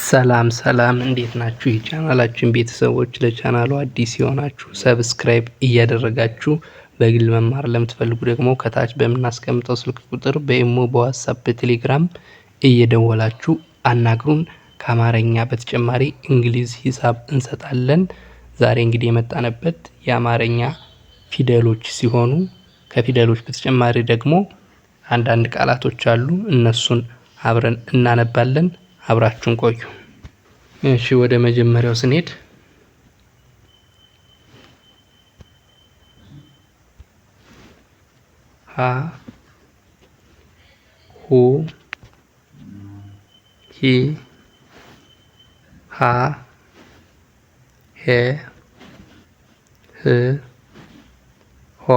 ሰላም ሰላም እንዴት ናችሁ? የቻናላችን ቤተሰቦች፣ ለቻናሉ አዲስ የሆናችሁ subscribe እያደረጋችሁ፣ በግል መማር ለምትፈልጉ ደግሞ ከታች በምናስቀምጠው ስልክ ቁጥር በኢሞ፣ በዋትሳፕ፣ በቴሌግራም እየደወላችሁ አናግሩን። ከአማርኛ በተጨማሪ እንግሊዝ፣ ሂሳብ እንሰጣለን። ዛሬ እንግዲህ የመጣንበት የአማርኛ ፊደሎች ሲሆኑ ከፊደሎች በተጨማሪ ደግሞ አንዳንድ ቃላቶች አሉ። እነሱን አብረን እናነባለን። አብራችሁን ቆዩ። እሺ፣ ወደ መጀመሪያው ስንሄድ ሀ፣ ሁ፣ ሂ፣ ሃ፣ ሄ፣ ህ፣ ሆ፣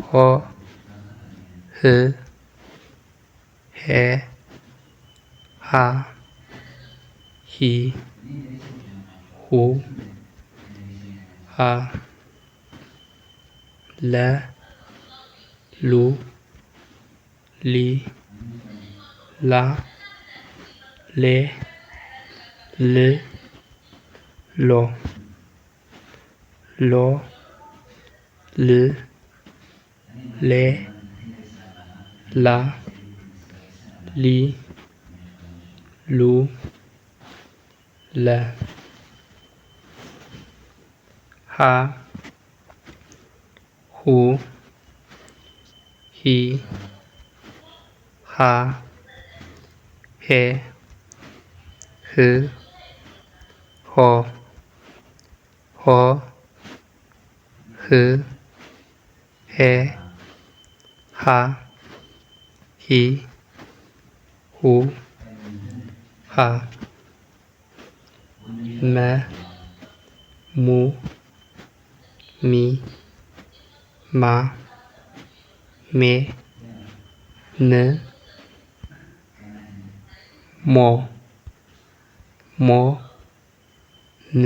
ሆ፣ ህ፣ ሄ፣ ሃ፣ ሂ፣ ሁ፣ ሃ፣ ለ፣ ሉ፣ ሊ፣ ላ፣ ሌ፣ ል፣ ሎ፣ ሎ፣ ል፣ ሌ፣ ላ፣ ሊ፣ ሉ፣ ለ። ሃ፣ ሁ፣ ሂ፣ ሃ፣ ሄ፣ ህ፣ ሆ፣ ሆ፣ ህ፣ ሄ፣ ሃ፣ ሂ፣ ሁ፣ ሃ፣ መ፣ ሙ፣ ሚ፣ ማ፣ ሜ፣ ም፣ ሞ፣ ሞ፣ ም፣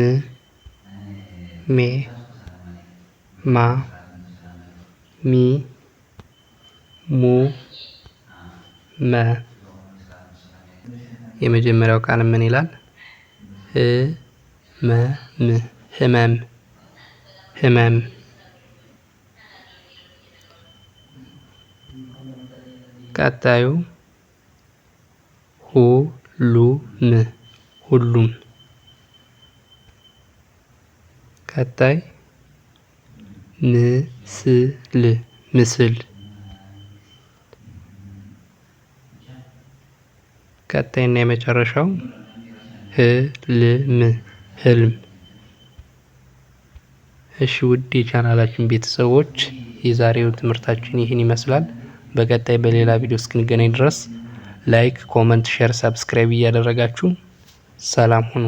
ሜ፣ ማ፣ ሚ፣ ሙ፣ መ። የመጀመሪያው ቃል ምን ይላል? ህመም፣ ህመም፣ ህመም። ቀጣዩ ሁሉም፣ ሁሉም። ቀጣይ ምስል፣ ምስል። ቀጣይና የመጨረሻው ህልም፣ ህልም። እሺ ውድ የቻናላችን ቤተሰቦች፣ የዛሬው ትምህርታችን ይህን ይመስላል። በቀጣይ በሌላ ቪዲዮ እስክንገናኝ ድረስ like፣ comment፣ share፣ subscribe እያደረጋችሁ ሰላም ሁኑ።